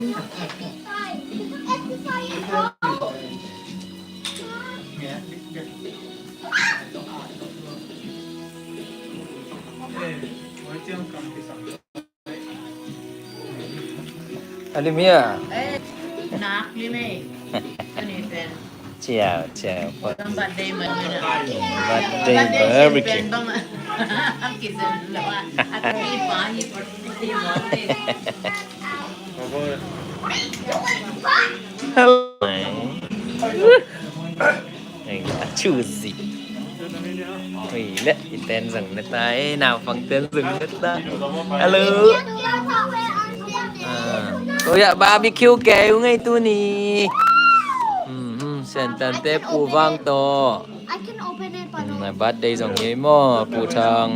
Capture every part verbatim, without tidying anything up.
A lim hi a. Nak lim e. Ciao, ciao. Birthday barbecue. Hello. Eng a chu zi. Ui le, i ten zong na ta e, naupang ten zong na ta. Hello. Ko ya barbecue kei u ngei tuni. Sian Tante Pu Vang to. Birthday zong hi maw Pu Thang.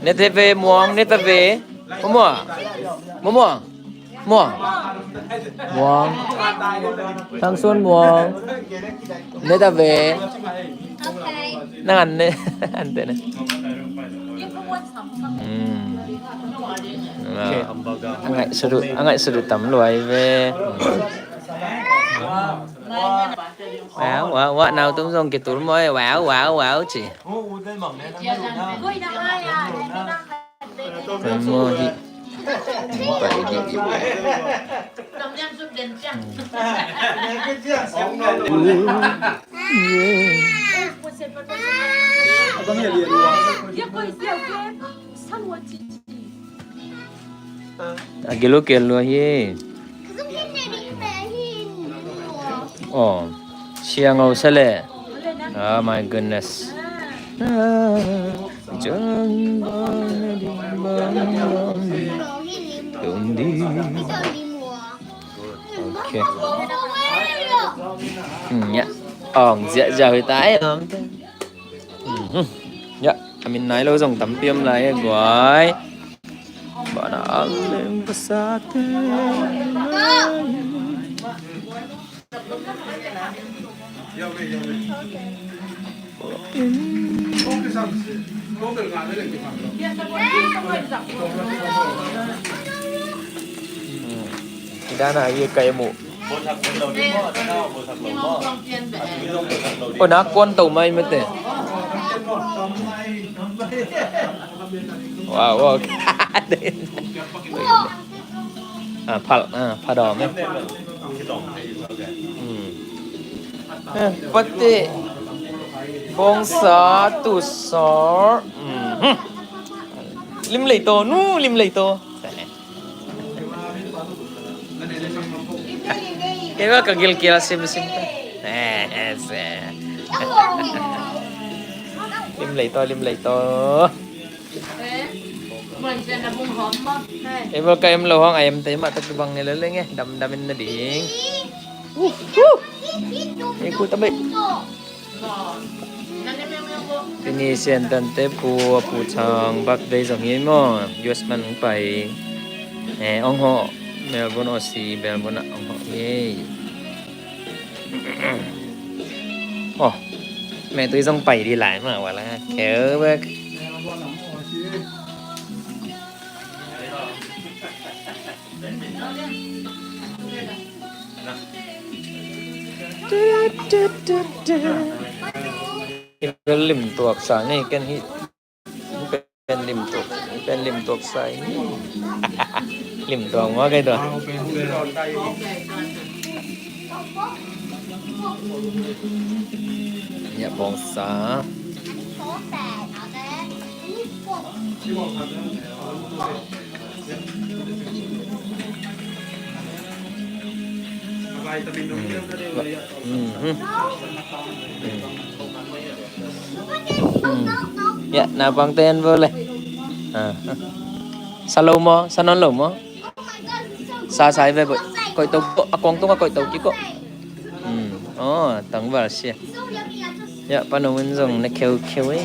Ne te ve muang, ne ta ve. Muang, muang, muang. Muang. Thang Suan muang. Ne ta ve. Nang an ne, an te ne. A ngaih sudut, a ngaih sudut tam luai ve. Wow, wow, wow, nau tum zong kitul maw e, wow, wow, wow ci. Maw hi. Pai di. A gilo kel lua hi. Oh, siang au sa le. Oh my goodness. Okay. Hmm, ya. Ong zia zia hui tai om. Ya, a min nai lo zong tampi om lai e guai. Bana alem pasate. Dana ye kai mu. Ko na kuan tau mai mate. Wow, wow. Ah, phal, ah, phadom eh. Hmm. Eh, pati. Bongsa tu sor. Hmm. Lim lei to, nu lim lei to. Kei bel ka gilkial simsim. Eh, eh, se. Lim lei to, lim lei to. Kei bel ka em lo hong a em te mah tak bang nge lele nge. Dam dam in na ding. Uh, uh. Ei ku ta bai. Tuni Sian Tante Pu, a Pu Thang birthday zong hi maw? U S man hong pai. Eh, hong hawh. Melbourne, Aussie, Melbourne ah hong hawh hi. Oh, me tui zong pai di lai mah wala. Keu bek. Ken lim tuak sa ngei ken hi. Pen lim tuak, pen lim tuak sa ngei. Lim tuak maw kei tua. Ya bongsa. Ya, naupang ten vo le. Sa lo maw, sa nawn lo maw. Sa sai ve boih. Koih to, a kong tung a koih to kiko. Aw, tangval sia. Ya, Pa Nung in zong na kheukheu ei.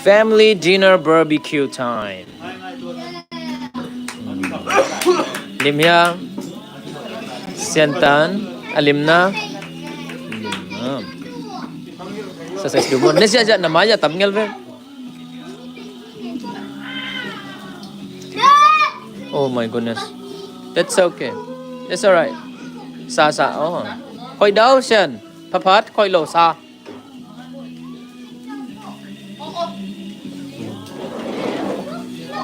Family dinner barbecue time. Lim hia? Siantan. A limna. Limna. Sa sa du mo. Ne sia sia na mai ya tam ngel ve. Oh my goodness. That's okay. That's alright. Sa sa. Oh. Khoi dau sian. Pha phat khoi lo sa.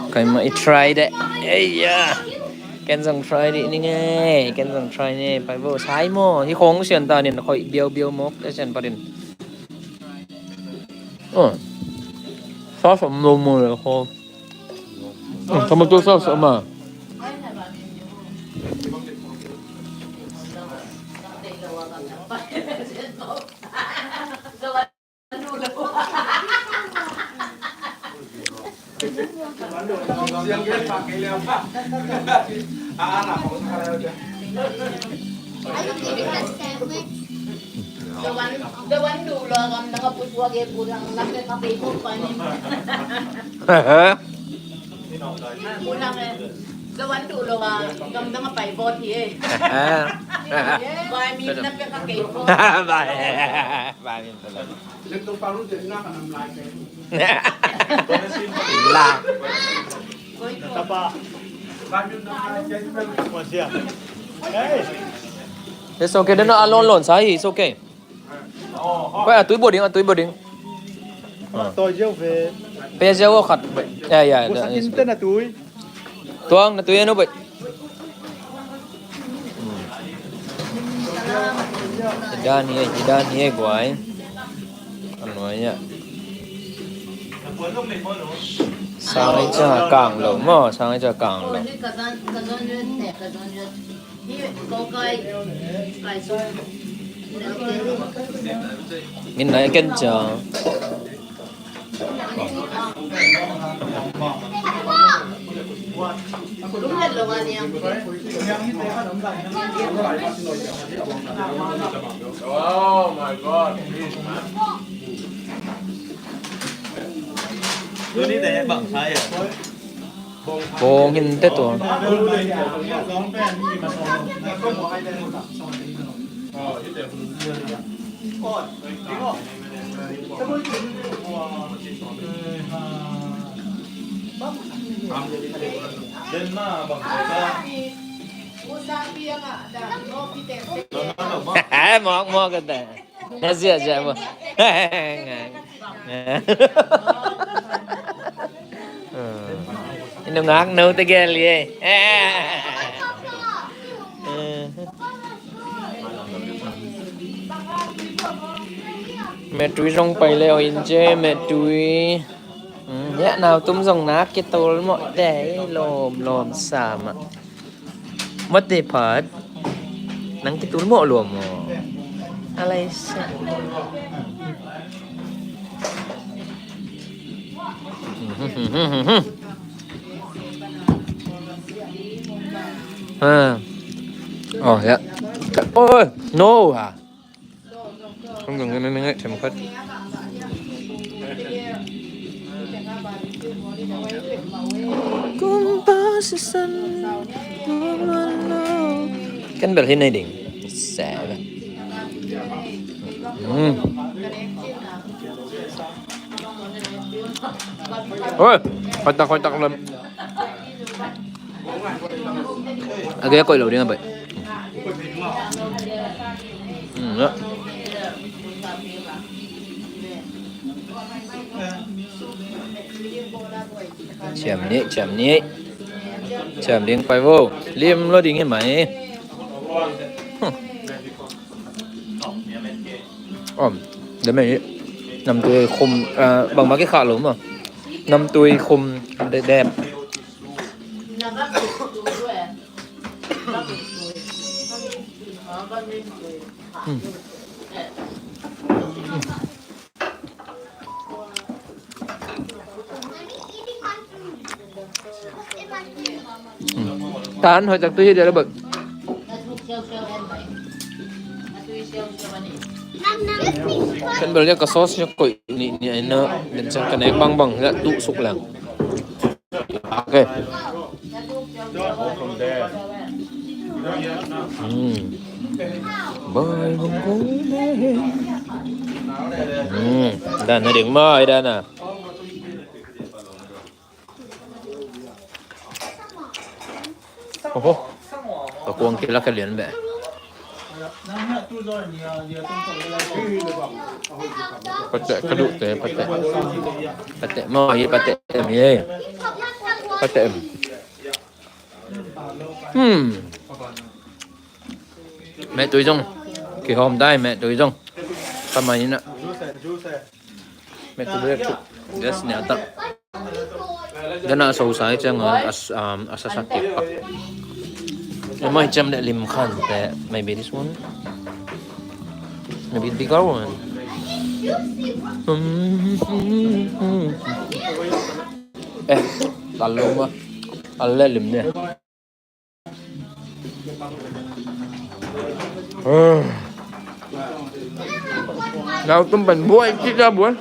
Kai ma i try de. Ei ya. Ken zong try di ni nge. Ken zong try ni. Pai bo sai mo. Hi khong sian ta nin khoi biau biau mok. Te sian parin. Oh. Sa sa mo mo le kho. Oh, tomato sauce ama. Hehe. Bai, bai, bai. La. It's okay, den a lon lon sa hi, it's okay. Koi a tui bo ding, a tui bo ding. Toi ziau ve. Pe ziau khat. Ya, ya. Ko sa kin ten a tui. Tuang na tui anu bai. Hi dan hi, hi dan hi guai. An nuai ya. Sang ai cha kang lo mo, sang ai cha kang lo. Min nai ken cha. Oh my God. Bawng hin te tua. Mawk mawk ka ta. Na zia zia bo. Inu ngak no te gel ye. Metui zong pai le o in je metui. Ya nau tum zong nak ke tol mo te lom lom sama. Mate phat. Nang kitul mawh lua maw? A lai sa. Ha. Oh, ya. Ôi, no à. Không cần cái này, này, thêm một phút. Ken bel hi nei ding. Sa. Hmm. Ôi, khoai tak, khoai tak lắm. A gei a koih lo ding a baih. Ciam nih, ciam nih. Ciam ding pai vo. Lim lo ding hi mai. Om, dam e. Namtui khum, ah, bangmah kikhah lo maw. Namtui khum dep. Hmm. Tan hoih tak tui hi dia lo bek. Kan bel dia ka sauce nya koih ni ni ai na, dan cang ka nek bang bang ya tu suk lang. Okay. Hmm. Bai bang kong le. Hmm. Dan na ding mai dan na. Oho. Ka kuang kila ka lian be. Pate ka du te pate. Pate mo ye pate em ye. Pate em. Hmm. Meh tui zong. Kihawm dai meh tui zong. Kamai ina. Meh tui zong. Yes, nia tak. Dana so sai chang a, a, um, a sasak kik pak. Mai cham le lim khan te. Maybe this one. Maybe bigger one. Hmm. Eh, tal lo ma. Al le lim ne. Lau tum pan buai ci da buai.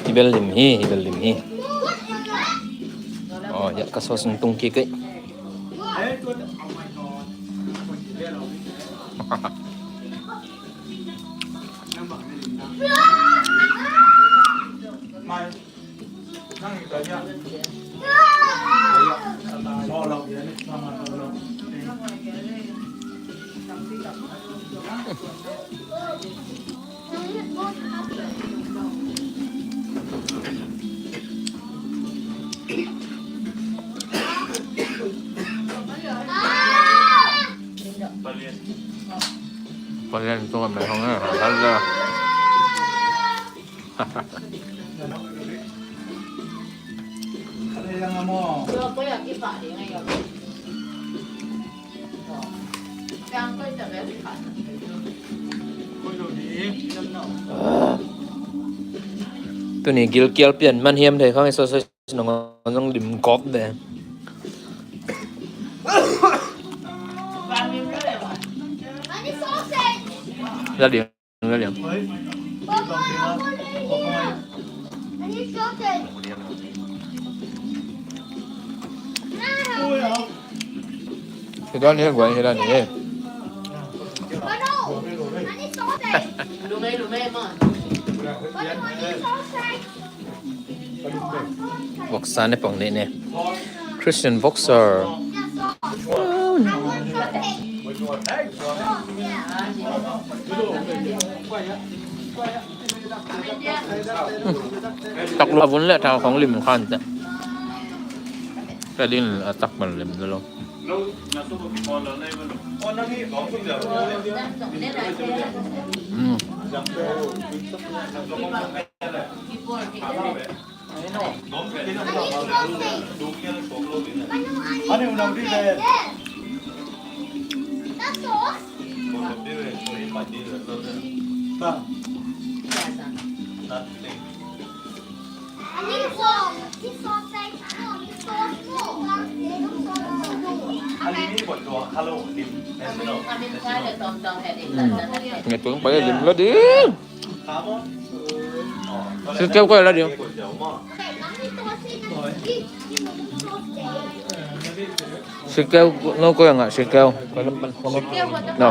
Hi bel lim hi, hi bel lim hi. Oh, ya ka sauce tung kik ei. Palian tu kan mai hong eh, hal dah. Tuni gilkial pian man hiam thei khang i sausage nong zong lim kawk de. La lim. Hi dan hi, guai hi dan hi. Voksa ne pong ne ne. Christian boxer. Tak lua vun le thau khong lim khan te. Ka din a tak man lim lo. Mm. Ngai tuang pai lim lo ding. Sir Keu koi la ding. Sir Keu no koi nga Sir Keu. No.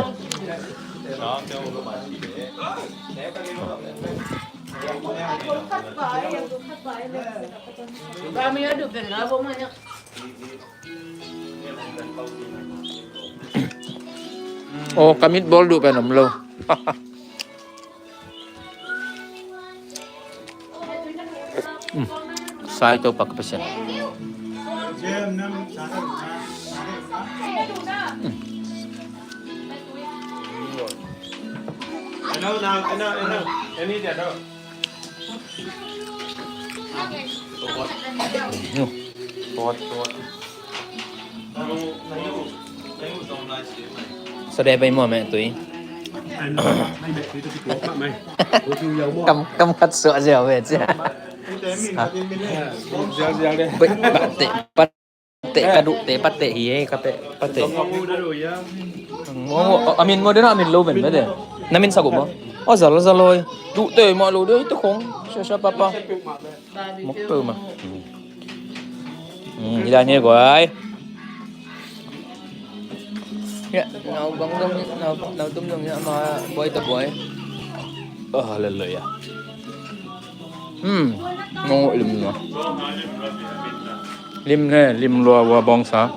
Oh, ka meatball duh pen om lo. Mm. Sai to pak pesen. Mm. Sa de bai mua meh tui. Kam, kam khat suah ziau ve cia. Pate, pate, ka duh te, pate hi e, ka te, pate. A min maw, den a min lo ven mede. Na min sak uh maw? A zal, zal oi. Duh te mah lo de, te khong. Sha, sha, papa. Mok peuhmah. Hi dan hi guai. Nau bang zong, nau tum zong ama buai ta buai. Hallelujah. Hmm. Nong lim no. Lim ne, lim lua ua bawngsa.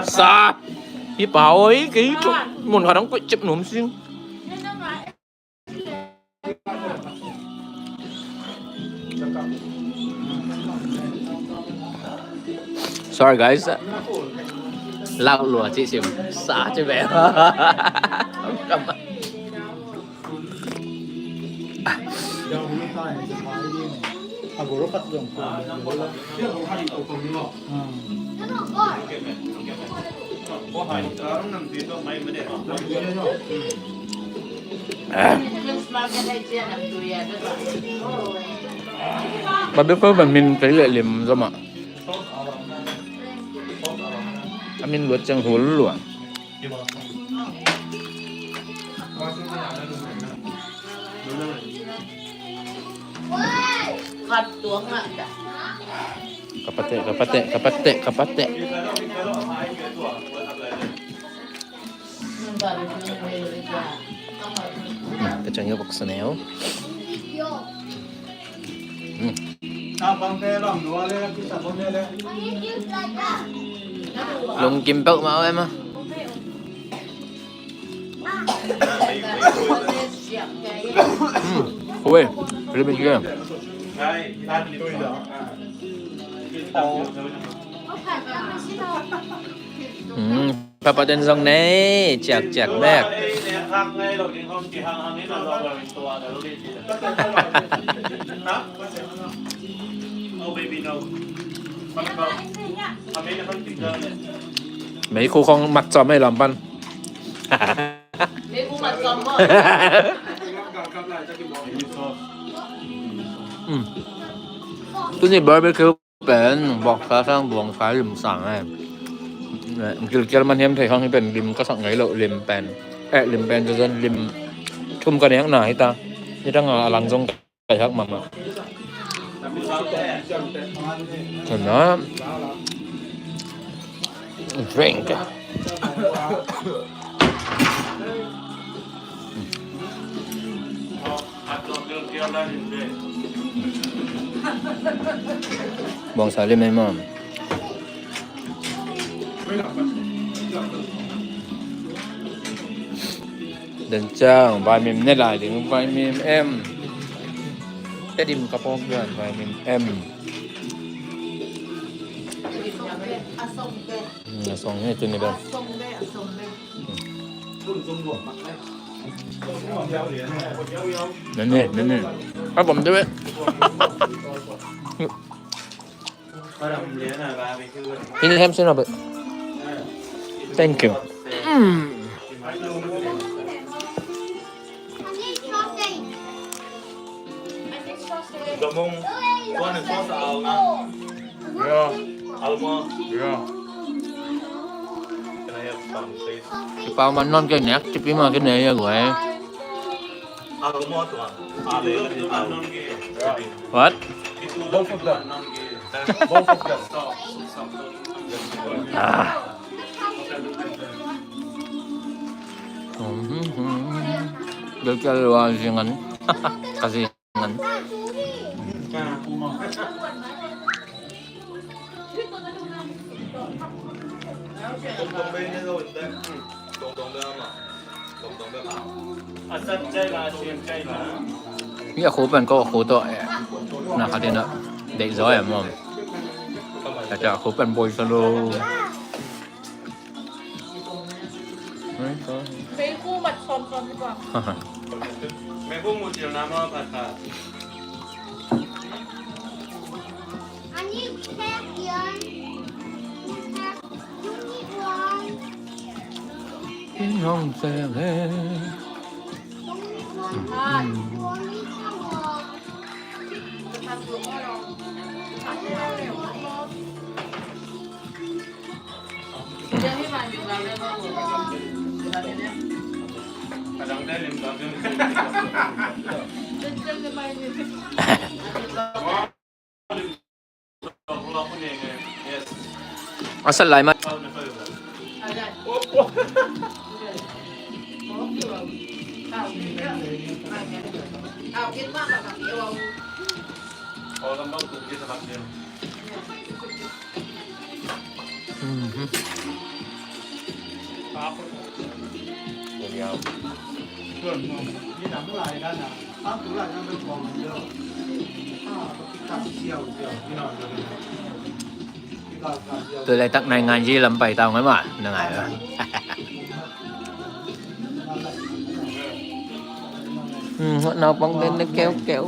Sa hi pa oi, kei mun khat ang kuih cip num sing. Sorry guys. Lau lua ci sim sa ci be. Ba bia ko ban min kei leh lim zama. A min luat ciang hul lua. Ka pate, ka pate, ka pate, ka pate. Hmm, ka ciang yo bak sa neo. Hmm. Lungkim peuhmah uh em a. Hmm. Ui, limit game. Hmm. Papa ten zong nei, ciakciak bek. Mei khu khong mat cawm ei lam pan. Hmm. Tuni barbecue pen bawngsa sang bawngsa lim sang ai. Gilkial man hiam thei hang hi pen lim ka sak ngei lo lim pen. Eh, lim pen zazan lim thum ka nek na hi ta. Hi ta nga a lang zong kai hak mama. Kana. Drink. Bawngsa lim ei maw. Den ciang vaimim ne lai ding, vaimim em. Tedim ka pawk dan vaimim em. Hmm, a song ne tuni ben. Nene, nene. A bom de be. Ini hem sih nabe. Thank you. Hmm. Gamung, kuan sauce a au na. Yeah. Alma. Yeah. Can I have some, please? Pau man non ke nek, cipi ma ke ne ya guai. Alma tu. Ale, ale. What? Both of them. Both of them. Ah. Gilkial lua zingan. Ka zingan. Hi a khu pen ko a khu tawh, eh, na khat in a deih zaw em maw? Ka cia a khu pen bawi sa lo. Meikhu mat sawmsawm hi bang. Meikhu mu cil na maw phat khat. Ani khek pian. A sat lai mah. Tua laitak nai ngan ji lam pai tau ngai ma na ngai. Naupang den na keu keu.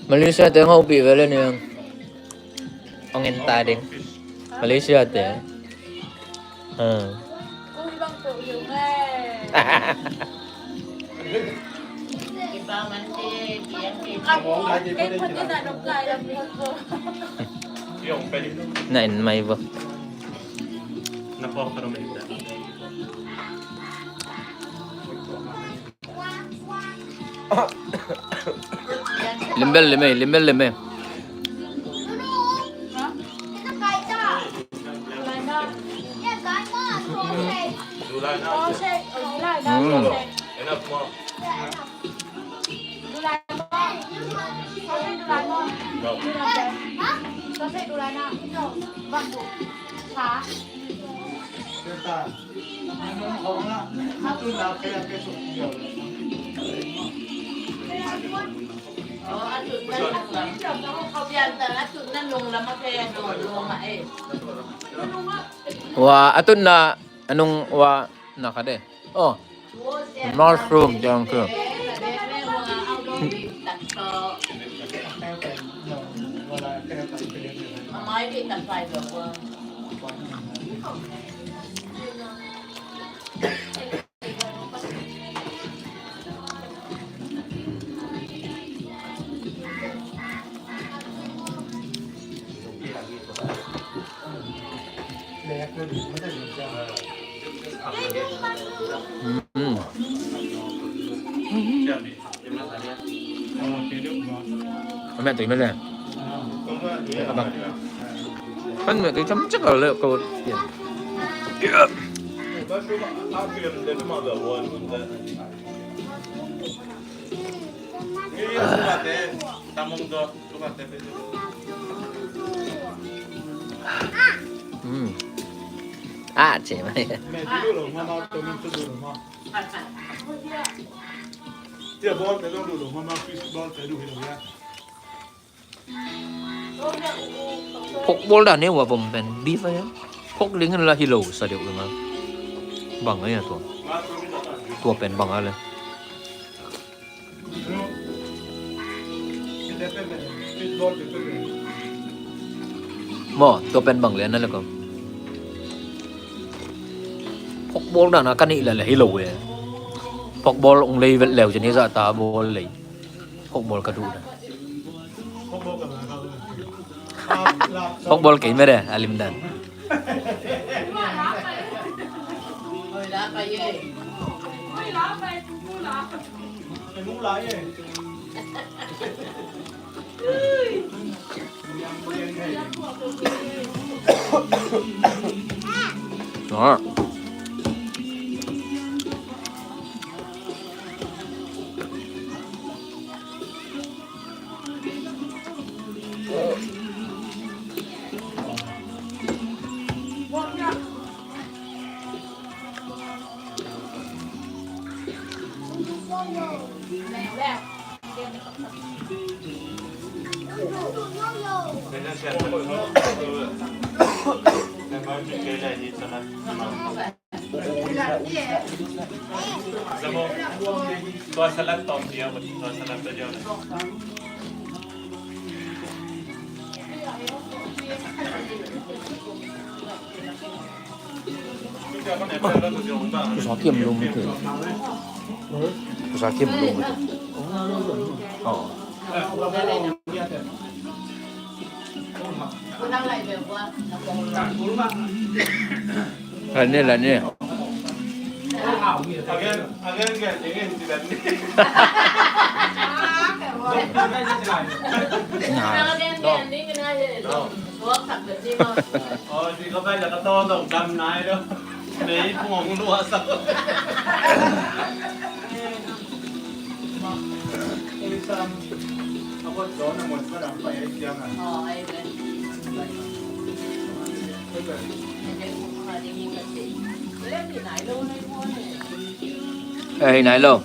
Malaysia te hong hopih ve le ni. Hong en ta ding. Malaysia te. Na en mai vo. Limbel leme, limbel leme. Wa, a tutna, a nung wa, na kha de. Oh, mushroom, thank you. Mm. A meh tui meh le. Bang. Kan meh tui cam cik le ko. Mm. Ah, cik mah. Pork ball dan ne wa bom pen beef a ya. Pork ling la hi lo sa deuh nga. Bang a ya tua. Tua pen bang a le. Maw, tua pen bang le na le ko. Pork ball dan a ka nih la le hi lo e. Pork ball ong lei vet leu cin hi zah ta ball lei. Pork ball ka duh na. Pork ball kei mede a lim dan. Tua salat tawm dia, tua salat dia. Kusa kiam lum te. Kusa kiam lum te. Oh. Lani, lani. Nice. อ๋อ ที่เขาไปแล้วก็โต้ตรงดำนายแล้ว ในพวงรัวสัก Ê, nãy lô.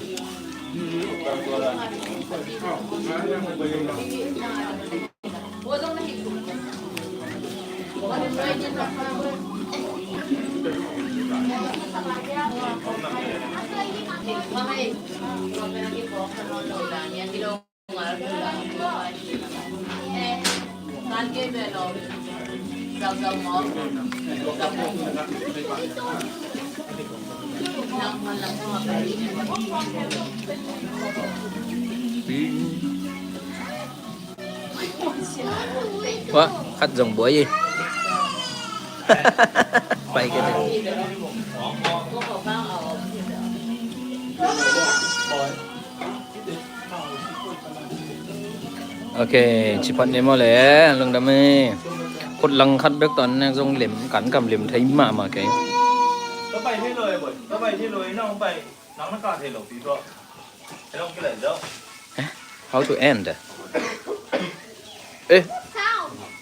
Wah, khat zong buai hi. Pai kei te. Ok, ci phat ni maw le, lungdam hi. Khut lang khat bek tawh nek zong lem, kan kam lem thei mahmah kei. Eh, how to end? Eh,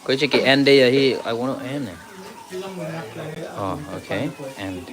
koi ci ki end dei a hi, I want to end. Oh, ok, end.